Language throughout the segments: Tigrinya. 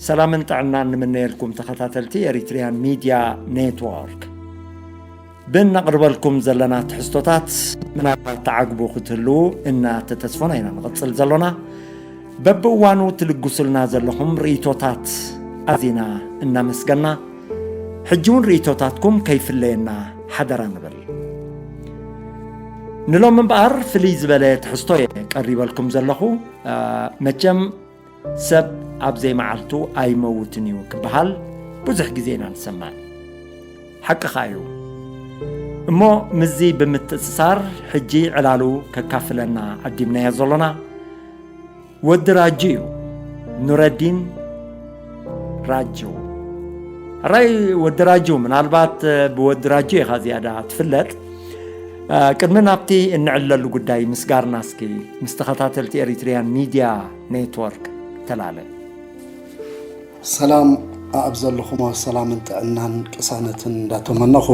ሰላምን ጥዕናን ንምነየልኩም ተኸታተልቲ ኤሪትሪያን ሚድያ ኔትወርክ። ብእነቕርበልኩም ዘለና ትሕዝቶታት ምናልባት ተዓግቡ ክትህልዉ እናተተስፎና ኢና ንቕጽል ዘሎና። በብእዋኑ ትልግሱልና ዘለኹም ርእይቶታት ኣዚና እናመስገና፣ ሕጂ እውን ርእይቶታትኩም ከይፍለየና ሓደራ ንብል። ንሎም እምበኣር ፍልይ ዝበለ ትሕዝቶ እየ ቀሪበልኩም ዘለኹ። መቸም ሰብ ኣብ ዘይመዓልቱ ኣይመውትን እዩ ክበሃል ብዙሕ ግዜ ኢና ንሰምዕ። ሓቅኻ እዩ። እሞ ምስዚ ብምትእስሳር ሕጂ ዕላሉ ከካፍለና ዓዲምናዮ ዘሎና ወዲ ራጁ እዩ። ኑረዲን ራጁ። ሕራይ ወዲ ራጁ፣ ምናልባት ብወዲ ራጁ ኢኻ ዝያዳ ትፍለጥ። ቅድሚ ናብቲ እንዕለሉ ጉዳይ ምስጋርና እስኪ ምስ ተኸታተልቲ ኤሪትሪያን ሚድያ ኔትወርክ ተላለ። ሰላም ኣብ ዘለኹሞ ሰላምን ጥዕናን ቅሳነትን እንዳተመነኹ፣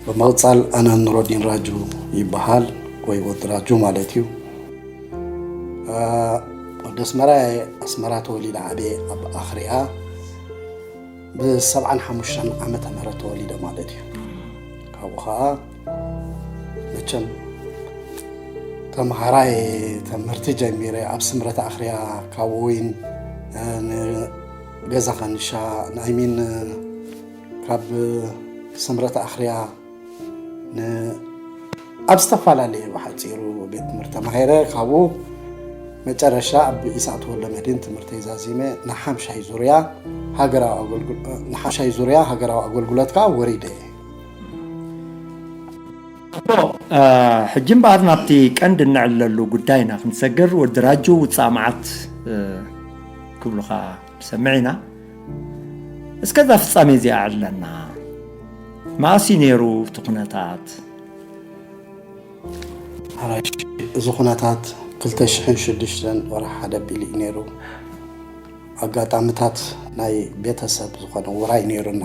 ብምቕጻል ኣነ ኑረዲን ራጁ ይበሃል፣ ወይ ወዲ ራጁ ማለት እዩ። ወዲ ኣስመራ እየ። ኣስመራ ተወሊደ ዓብየ፣ ኣብ ኣኽሪያ። ብ75 ዓመተ ምህረት ተወሊደ ማለት እዩ። ካብኡ ኸዓ መቸም ተምሃራይ ትምህርቲ ጀሚረ ኣብ ስምረት ኣኽርያ፣ ካብኡ እውን ንገዛ ከንሻ፣ I mean፣ ካብ ስምረት ኣኽርያ ን ኣብ ዝተፈላለየ ብሓፂሩ ቤት ትምህርቲ ተማሂረ። ካብኡ መጨረሻ ኣብ ኢሳቅ ተወልደ መድህን ትምህርተይ ዛዚመ ንሓምሻይ ዙርያ ሃገራዊ ኣገልግሎ- ንሓምሻይ ዙርያ ሃገራዊ ኣገልግሎት ከዓ ወሪደ። ሕጂ እምበኣር ናብቲ ቀንዲ እንዕለሉ ጉዳይና ክንሰግር፣ ወዲ ራጁ ውፃእ መዓት ክብሉኻ ንሰምዕ ኢና። እስከ እዛ ፍጻሜ እዚኣ ኣዕለና። መኣስ እዩ ነይሩ እቲ ኩነታት? ሓራሽ እዚ ኩነታት ክልተ ሽሕን ሽዱሽተን ወርሒ ሓደ ኣቢሉ እዩ ነይሩ። ኣጋጣምታት ናይ ቤተሰብ ዝኾነ ውራይ ነይሩና።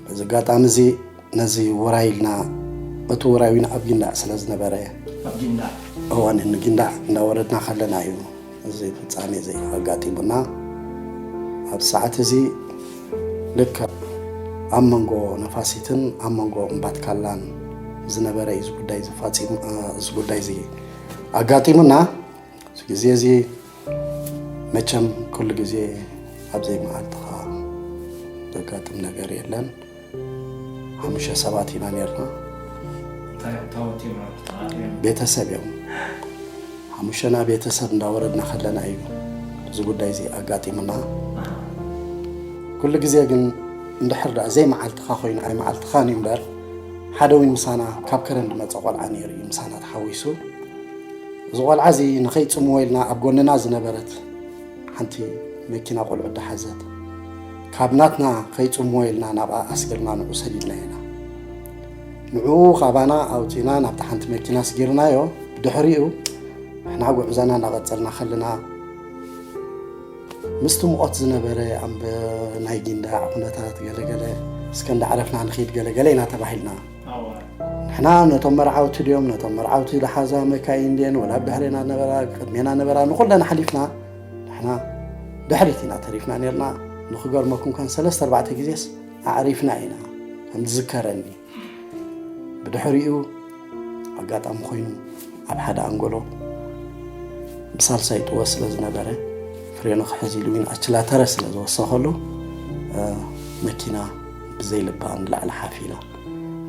በዚ ኣጋጣሚ እዚ ነዚ ውራይ ኢልና፣ እቲ ውራይ እውን ኣብ ጊንዳዕ ስለ ዝነበረ፣ ኣብ ጊንዳዕ እዋን ንጊንዳዕ እንዳወረድና ከለና እዩ እዚ ፍጻሜ እዚ ኣጋጢሙና። ኣብ ሰዓት እዚ ልክዕ ኣብ መንጎ ነፋሲትን ኣብ መንጎ እምባትካላን ዝነበረ እዩ እዚ ጉዳይ እዚ ፋጺሙ- እዚ ጉዳይ እዚ ኣጋጢሙና። እዚ ግዜ እዚ መቸም ኩሉ ግዜ ኣብ ዘይመዓልትኻ ዘጋጥም ነገር የለን። ሓሙሽተ ሰባት ኢና ነርና። እንታይ እዮም ታወት እዮም? ቤተሰብ እዮም። ሓሙሽተና ቤተሰብ እንዳወረድና ከለና እዩ እዚ ጉዳይ እዚ ኣጋጢሙና። ኩሉ ግዜ ግን እንድሕር ደኣ ዘይመዓልትኻ ኮይኑ ኣይመዓልትኻን እዩ እምበር፣ ሓደ እውን ምሳና ካብ ከረን ዝመፀ ቆልዓ ነይሩ እዩ ምሳና ተሓዊሱ። እዚ ቆልዓ እዚ ንኸይፅምዎ ኢልና ኣብ ጎንና ዝነበረት ሓንቲ መኪና ቆልዑ እንዳሓዘት ካብ ናትና ከይፅምዎ ኢልና ናብኣ ኣስጊርና ንዑ ሰዲድና ኢና። ንዑ ካባና ኣውፂና ናብታ ሓንቲ መኪና ኣስጊርናዮ። ብድሕሪኡ ንሕና ጉዕዞና እናቐፀልና ከለና ምስቲ ሙቐት ዝነበረ ኣምበ ናይ ጊንዳዕ ኩነታት ገለገለ እስከ እንዳዕረፍና ንኸይድ ገለገለ ኢና ተባሂልና። ንሕና ነቶም መርዓውቲ ድዮም ነቶም መርዓውቲ ዝሓዛ መካይን ድየን ወላ ብድሕሬና ነበራ ቅድሜና ነበራ ንኹለን ሓሊፍና ንሕና ድሕሪት ኢና ተሪፍና ነርና። ንኽገርመኩም ከን ሰለስተ ኣርባዕተ ግዜስ ኣዕሪፍና ኢና ከም ዝዝከረኒ። ብድሕሪኡ ኣጋጣሚ ኮይኑ ኣብ ሓደ ኣንጎሎ ብሳልሳይ ጥወ ስለ ዝነበረ ፍሬኑ ክሕዝ ኢሉ እውን ኣችላተረ ስለ ዝወሰኸሉ መኪና ብዘይ ልባ ንላዕሊ ሓፍ ኢላ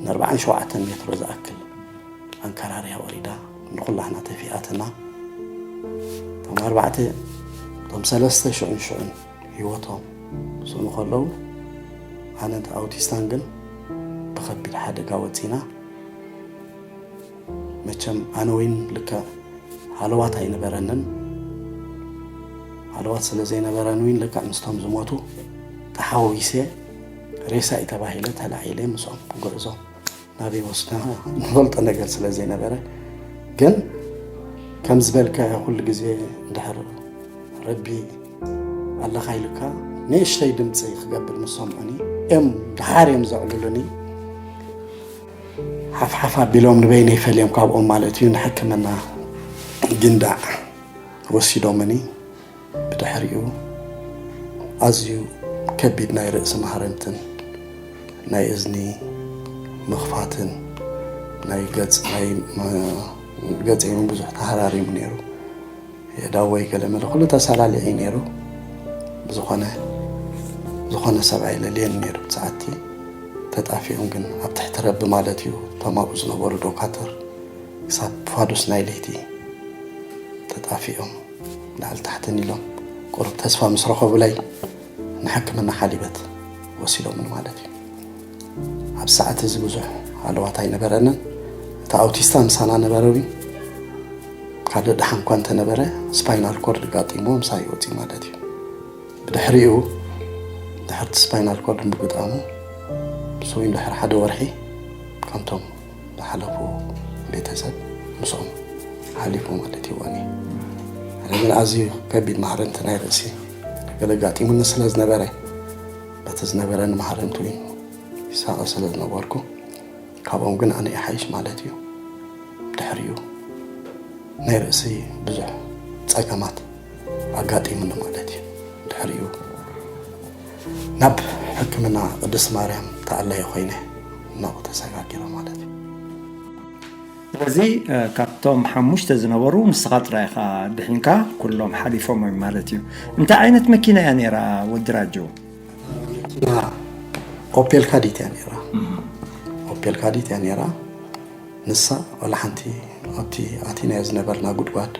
ንኣርባዓን ሸውዓተን ሜትሮ ዝኣክል ኣንከራርያ ወሪዳ ንኩላህና ተፊኣትና። እቶም ኣርባዕተ እቶም ሰለስተ ሽዑን ሽዑን ህይወቶም ስእኑ ከለዉ ኣነን ኣውቲስታን ግን ብኸቢድ ሓደጋ ወፂና። መቸም ኣነ ወይን ልክዕ ሃለዋት ኣይነበረንን። ሃለዋት ስለ ዘይነበረን ወይን ልክዕ ምስቶም ዝሞቱ ተሓወዊሰ ሬሳ እዩ ተባሂለ ተላዒለ ምስኦም ጉዕዞ ናበይ ወስዳ ንፈልጦ ነገር ስለ ዘይነበረ ግን ከም ዝበልካዮ ኩሉ ግዜ እንድሕር ረቢ ኣለኻ ኢሉካ ንእሽተይ ድምፂ ክገብር ምስ ሰምዑኒ እዮም ደሓር እዮም ዘዕልሉኒ። ሓፍሓፍ ኣቢሎም ንበይነይ ፈልዮም ካብኦም ማለት እዩ ንሕክምና ጊንዳዕ ወሲዶምኒ። ድሕሪኡ ኣዝዩ ከቢድ ናይ ርእሲ ማህረምትን ናይ እዝኒ ምኽፋትን ናይ ገጽ ናይ ገጽ እውን ብዙሕ ተሃራሪሙ ነይሩ። የዳወይ ገለ መለ ኩሉ ተሰላሊዒ ነይሩ። ዝኾነ ዝኾነ ሰብ ኣይለልየን ነይሩ። ብሰዓቲ ተጣፊኦም ግን ኣብ ትሕቲ ረቢ ማለት እዩ። እቶም ኣብኡ ዝነበሩ ዶካተር ክሳብ ፋዱስ ናይ ለይቲ ተጣፊኦም ላዕሊ ታሕትን ኢሎም ቁሩብ ተስፋ ምስ ረኸቡለይ ንሕክምና ሓሊበት ወሲዶምን ማለት እዩ። ኣብ ሰዓት እዚ ብዙሕ ሃለዋት ኣይነበረንን። እቲ ኣውቲስታ ምሳና ነበረ እውን ካልእ ደሓን እኳ እንተነበረ ስፓይናል ኮርድ ጋጢሞ ምሳይ ወፂ ማለት እዩ። ብድሕሪኡ ድሕርቲ ስፓይናል ኮርድ ምግጣሙ ንሱ እውን ድሕሪ ሓደ ወርሒ ከምቶም ዝሓለፉ ቤተሰብ ምስኦም ሓሊፉ ማለት እዩ። ዋኒ ኣነ ግን ኣዝዩ ከቢድ ማህረምቲ ናይ ርእሲ ገለ ጋጢሙኒ ስለ ዝነበረ በቲ ዝነበረኒ ማህረምቲ እውን ይሳቐ ስለ ዝነበርኩ ካብኦም ግን ኣነ ይሓይሽ ማለት እዩ። ድሕሪኡ ናይ ርእሲ ብዙሕ ጸገማት ኣጋጢሙኒ ማለት እዩ። ድሕሪኡ ናብ ሕክምና ቅድስት ማርያም ተኣለየ ኮይነ እናቑ ተሰጋጊረ ማለት እዩ። ስለዚ ካብቶም ሓሙሽተ ዝነበሩ ንስኻ ጥራይ ኢኻ ድሒንካ፣ ኩሎም ሓሊፎም እዮም ማለት እዩ። እንታይ ዓይነት መኪና እያ ነይራ ወዲ ራጆ? ኦፔል ካዲት እያ ነይራ። ኦፔል ካዲት እያ ነይራ። ንሳ ዋላ ሓንቲ ኣብቲ ኣቲናዮ ዝነበርና ጉድጓድ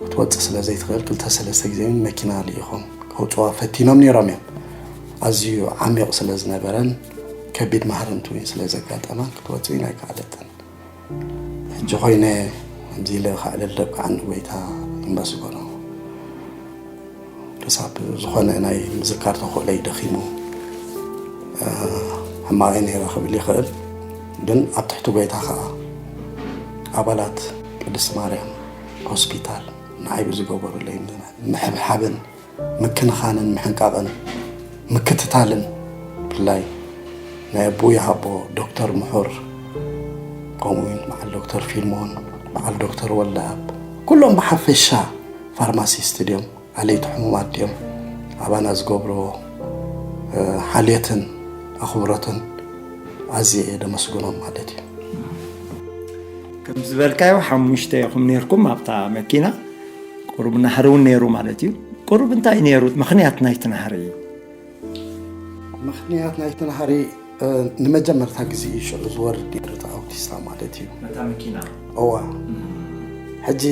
ክትወፅእ ስለ ዘይትኽእል ክልተ ሰለስተ ግዜ እውን መኪና ልኢኾም ከውፅዋ ፈቲኖም ነይሮም እዮም። ኣዝዩ ዓሚቕ ስለ ዝነበረን ከቢድ ማህረምቲ እውን ስለ ዘጋጠማ ክትወፅእ እውን ኣይከኣለትን። ሕጂ ኮይነ ከምዚ ኢለ ከዓ ለለብቅዓኒ ጎይታ ይመስገኖ። ክሳብ ዝኾነ ናይ ምዝካር ተኽእሎይ ደኺሙ ሕማቐይ ነይረ ክብል ይኽእል። ግን ኣብ ትሕቲ ጎይታ ከዓ ኣባላት ቅድስት ማርያም ሆስፒታል ንዓይ ብዝገበሩለይ ምሕብሓብን ምክንኻንን ምሕንቃቕን ምክትታልን ብፍላይ ናይ ኣቦ ይሃቦ ዶክተር ምሑር ከምኡ እውን በዓል ዶክተር ፊልሞን በዓል ዶክተር ወልደኣብ ኩሎም ብሓፈሻ ፋርማሲስት ድዮም ኣለይቲ ሕሙማት ድዮም ኣባና ዝገብርዎ ሓልዮትን ኣኽብሮትን ኣዝየ እየ ደመስግኖም ማለት እዩ። ከም ዝበልካዮ ሓሙሽተ ኢኹም ነይርኩም ኣብታ መኪና። ቁሩብ ናህሪ እውን ነይሩ ማለት እዩ። ቁሩብ እንታይ ነይሩ ምኽንያት ናይቲ ናህሪ? ምኽንያት ናይቲ ናህሪ ንመጀመርታ ግዜ እዩ ሽዑ ዝወርድ ነይሩ እቲ ኣውቲስታ ማለት እዩ። ነታ መኪና እዋ ሕጂ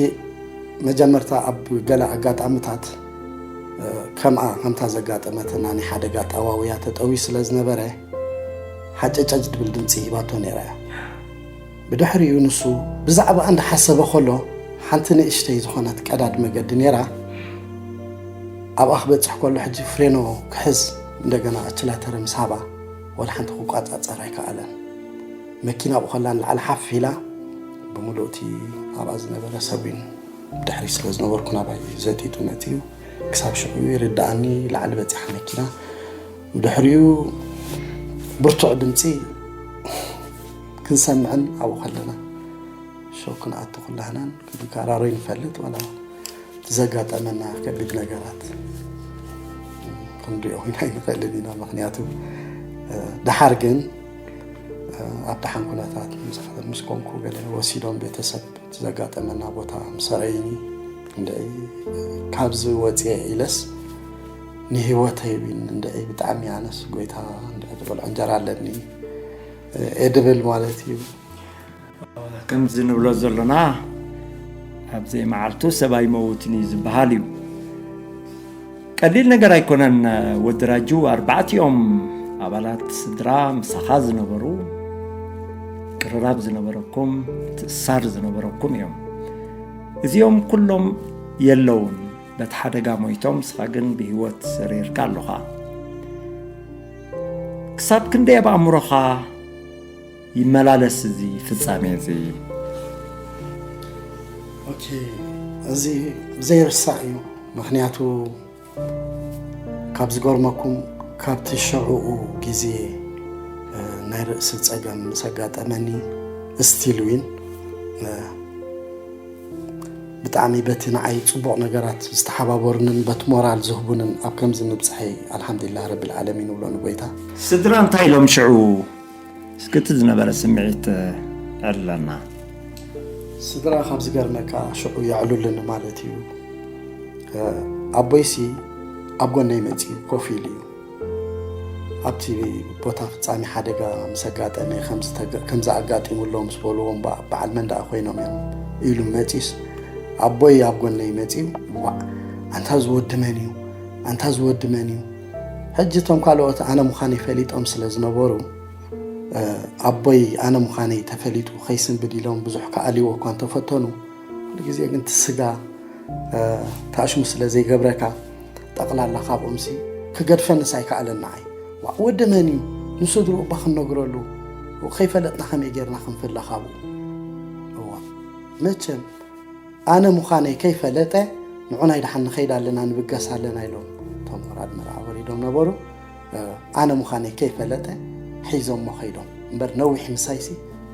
መጀመርታ ኣብ ገለ ኣጋጣምታት ከምኣ ከምታ ዘጋጠመትና ናይ ሓደጋ ጣዋውያ ተጠዊ ስለ ዝነበረ ሓጨጨጅ ድብል ድምፂ ሂባቶ ነይራ እያ። ብድሕሪኡ ንሱ ብዛዕባ እንዳሓሰበ ከሎ ሓንቲ ንእሽተይ ዝኾነት ቀዳድ መገዲ ነይራ ኣብኣ ክበፅሕ ከሎ ሕጂ ፍሬኖ ክሕዝ እንደገና ኣችላተረ ምስ ሃባ ወላ ሓንቲ ክቋፃፀር ኣይከኣለን። መኪና ብኸላ ንላዕሊ ሓፍ ኢላ ብምሉእ እቲ ኣብኣ ዝነበረ ሰብ እውን ብድሕሪ ስለ ዝነበርኩ ናባይ ዘጢጡ መፂኡ ክሳብ ሽዑ ይርድኣኒ ላዕሊ በፂሓ መኪና ብድሕሪኡ ብርቱዕ ድምፂ ክንሰምዕን ኣብኡ ከለና ሾክ ክንኣቱ ኩላህናን ክንከራሮ ይንፈልጥ ዋላ እቲ ዘጋጠመና ከቢድ ነገራት ክንሪኦ ኮይና ይንኽእልን ኢና። ምክንያቱ ደሓር ግን ኣብ ደሓን ኩነታት ምስ ኮንኩ ገለ ወሲዶም ቤተሰብ እቲ ዘጋጠመና ቦታ ምስ ኣረይኒ እንድዒ ካብዚ ወፅየ ኢለስ ንህይወተይ ውን እንድዒ ብጣዕሚ ኣነስ ጎይታ እንድዒ ዝበልዖ እንጀራ ኣለኒ እየ ድብል ማለት እዩ። ከምዚ ንብሎ ዘሎና ኣብ ዘይመዓልቱ ሰብ ኣይመውትን እዩ ዝበሃል እዩ። ቀሊል ነገር ኣይኮነን። ወዲ ራጁ ኣርባዕቲኦም ኣባላት ስድራ ምሳኻ ዝነበሩ ቅርራብ ዝነበረኩም ትእሳር ዝነበረኩም እዮም። እዚኦም ኩሎም የለውን። በቲ ሓደጋ ሞይቶም ንስኻ ግን ብህይወት ሰሪርካ ኣለኻ። ክሳብ ክንደይ ኣብ ኣእምሮኻ ይመላለስ እዚ ፍጻሜ እዚ? ኦኬ፣ እዚ ዘይርሳዕ እዩ። ምክንያቱ ካብ ዝገርመኩም ካብቲ ሽዑኡ ግዜ ናይ ርእሲ ጸገም ምስ ኣጋጠመኒ ስቲል ዊን ብጣዕሚ በቲ ንዓይ ጽቡቕ ነገራት ዝተሓባበሩንን በቲ ሞራል ዝህቡንን ኣብ ከምዚ ምብጽሐይ ኣልሓምዱሊላህ ረብል ዓለሚን እብሎ ንጎይታ። ስድራ እንታይ ኢሎም ሽዑ? እስኪ እቲ ዝነበረ ስምዒት ዕለና። ስድራ ካብ ዝገርመካ ሽዑ የዕሉልኒ ማለት እዩ። ኣቦይሲ ኣብ ጎነይ መጺኡ ኮፍ ኢሉ እዩ። ኣብቲ ቦታ ፍጻሜ ሓደጋ ምስ ኣጋጠመ ከም ኣጋጢሙሎ ምስ በልዎ እምበኣር በዓል መን ደኣ ኮይኖም እዮም ኢሉ መጺኡስ ኣቦይ ኣብ ጎነይ መጺኡ ዋዕ ኣንታ ዝወዲ መን እዩ ኣንታ ዝወዲ መን እዩ። ሕጂ እቶም ካልኦት ኣነ ምዃነይ ፈሊጦም ስለ ዝነበሩ ኣቦይ ኣነ ምዃነይ ተፈሊጡ ከይስንብድ ኢሎም ብዙሕ ክኣልይዎ እኳ እንተፈተኑ ኩሉ ግዜ ግን እቲ ስጋ ተኣሽሙ ስለ ዘይገብረካ ጠቕላላ ካብኦምሲ ክገድፈንስ ኣይከኣለን ንዓይ። ዋእ ወዲ መን እዩ ንስድርኡ እባ ክንነግረሉ ከይፈለጥና ከመይ ጌርና ክንፍለ ካብኡ። እዋ መቸም ኣነ ምዃነይ ከይፈለጠ ንዑናይ ደሓን ንኸይድ ኣለና ንብገስ ኣለና ኢሎም እቶም ወራድ መርዓ ወሪዶም ነበሩ። ኣነ ምዃነይ ከይፈለጠ ሒዞሞ ከይዶም እምበር ነዊሕ ምሳይሲ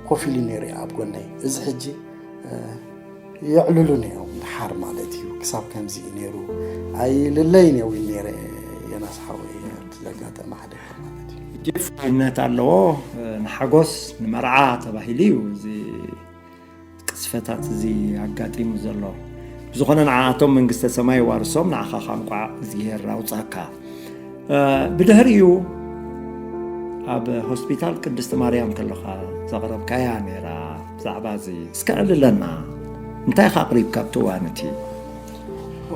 ኮፍ ኢሉ ነይሩ እዩ ኣብ ጎነይ። እዚ ሕጂ የዕልሉኒ እዮም ድሓር ማለት እዩ። ክሳብ ከምዚ እዩ ነይሩ ኣይልለይን እየ እውን ነይረ ዮናስ ሓወይ ኣብቲ ዘጋጠመ ሓደጋ ማለት እዩ። ጀፍነት ኣለዎ። ንሓጎስ ንመርዓ ተባሂሉ እዩ እዚ ቅስፈታት እዚ ኣጋጢሙ ዘሎ። ብዝኾነ ንዓኣቶም መንግስተ ሰማይ ዋርሶም ንዓኻ ኻንቋዕ እግዚኣብሔር ኣውጻካ። ብድሕሪኡ ኣብ ሆስፒታል ቅድስቲ ማርያም ከለኻ ዘቕረብካያ ነይራ ብዛዕባ እዚ እስከ ዕልለና። እንታይ ኢኻ ኣቕሪብካ ኣብቲ እዋን እቲ?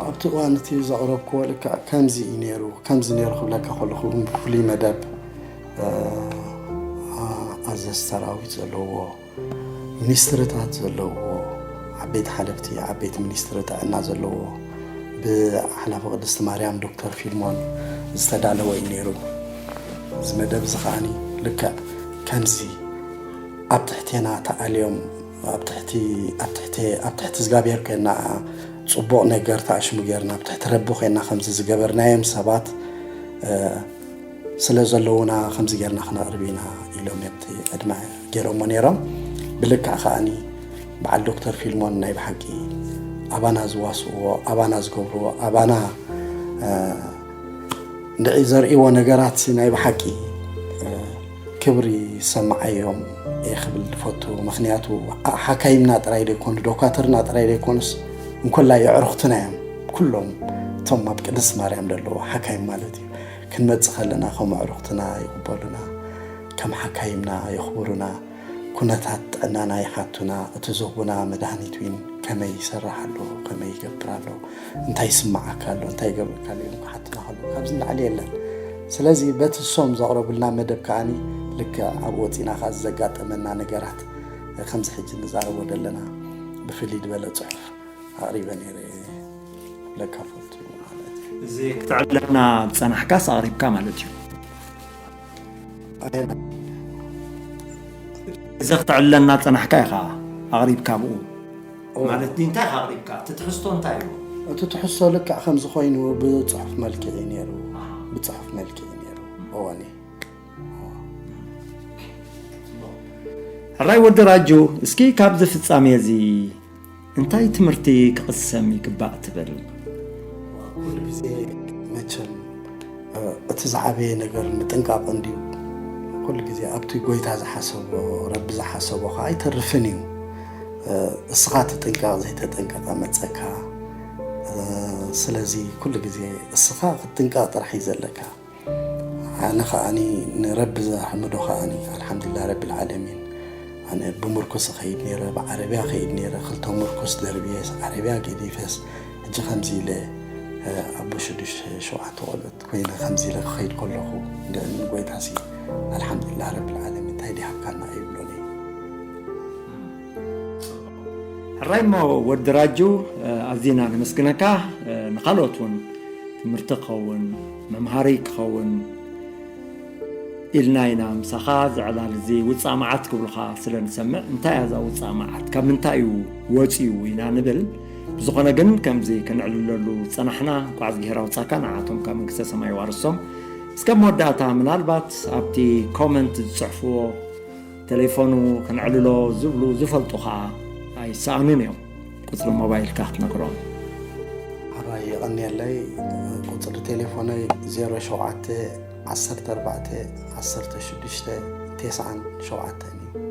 ኣብቲ እዋን እቲ ዘቕረብክዎ ልክዕ ከምዚ እዩ ነይሩ። ከምዚ ነይሩ ክብለካ ከለኹ እውን ብፍሉይ መደብ ኣዘዝ ሰራዊት ዘለዎ ሚኒስትርታት ዘለዎ ዓበይቲ ሓለፍቲ ዓበይቲ ሚኒስትሪ ጥዕና ዘለዎ ብሓላፊ ቅድስቲ ማርያም ዶክተር ፊልሞን ዝተዳለወ እዩ ነይሩ። እዚ መደብ እዚ ከዓኒ ልክዕ ከምዚ ኣብ ትሕቴና ተኣልዮም ኣብ ትሕቲ እግዚኣብሔር ኮይና ጽቡቕ ነገር ተኣሽሙ ጌርና ኣብ ትሕቲ ረቢ ኮይና ከምዚ ዝገበርናዮም ሰባት ስለ ዘለዉና ከምዚ ጌርና ክነቕርብ ኢና ኢሎም እዮም እቲ ዕድመ ገይሮሞ ነይሮም። ብልክዕ ከዓኒ በዓል ዶክተር ፊልሞን ናይ ብሓቂ ኣባና ዝዋስእዎ ኣባና ዝገብርዎ ኣባና እንድዒ ዘርእይዎ ነገራት ናይ ብሓቂ ክብሪ ይሰማዓዮም እየ ክብል ዝፈቱ። ምክንያቱ ሓካይምና ጥራይ ዘይኮኑ ዶካትርና ጥራይ ዘይኮኑስ እንኮላይ የዕሩኽትና እዮም ኩሎም እቶም ኣብ ቅድስት ማርያም ዘለዉ ሓካይም ማለት እዩ። ክንመጽእ ከለና ከም ኣዕሩኽትና ይቕበሉና፣ ከም ሓካይምና የኽብሩና፣ ኩነታት ጥዕናና ይሓቱና፣ እቲ ዝህቡና መድሃኒት እውን ከመይ ይሰርሕ ኣሎ፣ ከመይ ይገብር ኣሎ፣ እንታይ ይስምዓካ ኣሎ፣ እንታይ ይገብረካ ኣሎ ኢሎም ክሓቱና ከለዉ ካብዚ ንላዕሊ የለን። ስለዚ በቲ እሶም ዘቕረቡልና መደብ ከዓኒ ልክዕ ኣብኡ ወፂና ከዓ ዘጋጠመና ነገራት ከምዚ ሕጂ ንዛረቦ ዘለና ብፍልይ ዝበለ ፅሑፍ ኣቕሪበ ነይረ ለካፈቱ ማለት እዩ። እዚ ክትዕለና ዝፀናሕካስ ኣቕሪብካ ማለት እዩ። እዚ ክትዕለና ዝፀናሕካ ኢኻ ኣቕሪብካ ብኡ ማለት ድዩ? እንታይ ኢኻ ኣቕሪብካ? እቲ ትሕዝቶ እንታይ እዩ? እቲ ትሕዝቶ ልክዕ ከም ዝኾይኑ ብፅሑፍ መልክዕ እዩ ነይሩ። ብፅሑፍ መልክዕ እዩ ነይሩ። እወኒ ሕራይ ወዲ ራጁ፣ እስኪ ካብዚ ፍጻሜ እዚ እንታይ ትምህርቲ ክቕሰም ይግባእ ትብል? ኩሉ ግዜ መቸም እቲ ዝዓበየ ነገር ምጥንቃቕ እንድዩ። ኩሉ ግዜ ኣብቲ ጎይታ ዝሓሰቦ ረቢ ዝሓሰቦ ከዓ ኣይተርፍን እዩ። እስኻ ትጥንቀቕ ዘይተጠንቀቐ መፀካ። ስለዚ ኩሉ ግዜ እስኻ ክትጥንቀቕ ጥራሕ እዩ ዘለካ። ኣነ ከዓኒ ንረቢ ዘሕምዶ ከዓኒ ኣልሓምዱሊላህ ረቢል ዓለሚን። ኣነ ብምርኩስ እኸይድ ነይረ፣ ብዓረብያ እኸይድ ነይረ፣ ክልተ ምርኩስ ደርብየስ ዓረብያ ገዲፈስ ሕጂ ከምዚ ኢለ ኣቦ ሽዱሽተ ሸውዓተ ቆልዑት ኮይነ ከምዚ ኢለ ክኸይድ ከለኹ ንጎይታሲ ኣልሓምዱሊላህ ረቢል ዓለሚን እንታይ ድሃብካና ይብሎኒ። ሕራይ እሞ ወዲ ራጁ ኣዚና ነመስግነካ። ንካልኦት እውን ትምህርቲ ክኸውን መምሃሪ ክኸውን ኢልና ኢና ምሳኻ ዝዕላል እዚ ውፃእ መዓት ክብሉኻ ስለ ንሰምዕ እንታይ እያ እዛ ውፃእ መዓት ካብ ምንታይ እዩ ወፂኡ ኢና ንብል። ብዝኾነ ግን ከምዚ ክንዕልለሉ ዝፀናሕና እንኳዕ እግዚኣብሔር ኣውፃካ ንዓቶም ካብ መንግስተ ሰማይ ዋርሶም። እስከ መወዳእታ ምናልባት ኣብቲ ኮመንት ዝፅሕፍዎ ተሌፎኑ ከነዕልሎ ዝብሉ ዝፈልጡ ኸዓ ኣይሰኣኑን እዮም። ቁፅሪ ሞባይልካ ክትነግሮም። ሓራይ የቐንየለይ። ቁፅሪ ቴሌፎነይ ዜሮ ሸውዓተ ዓሰርተ ኣርባዕተ ዓሰርተ ሽዱሽተ ተስዓን ሸውዓተን እዩ።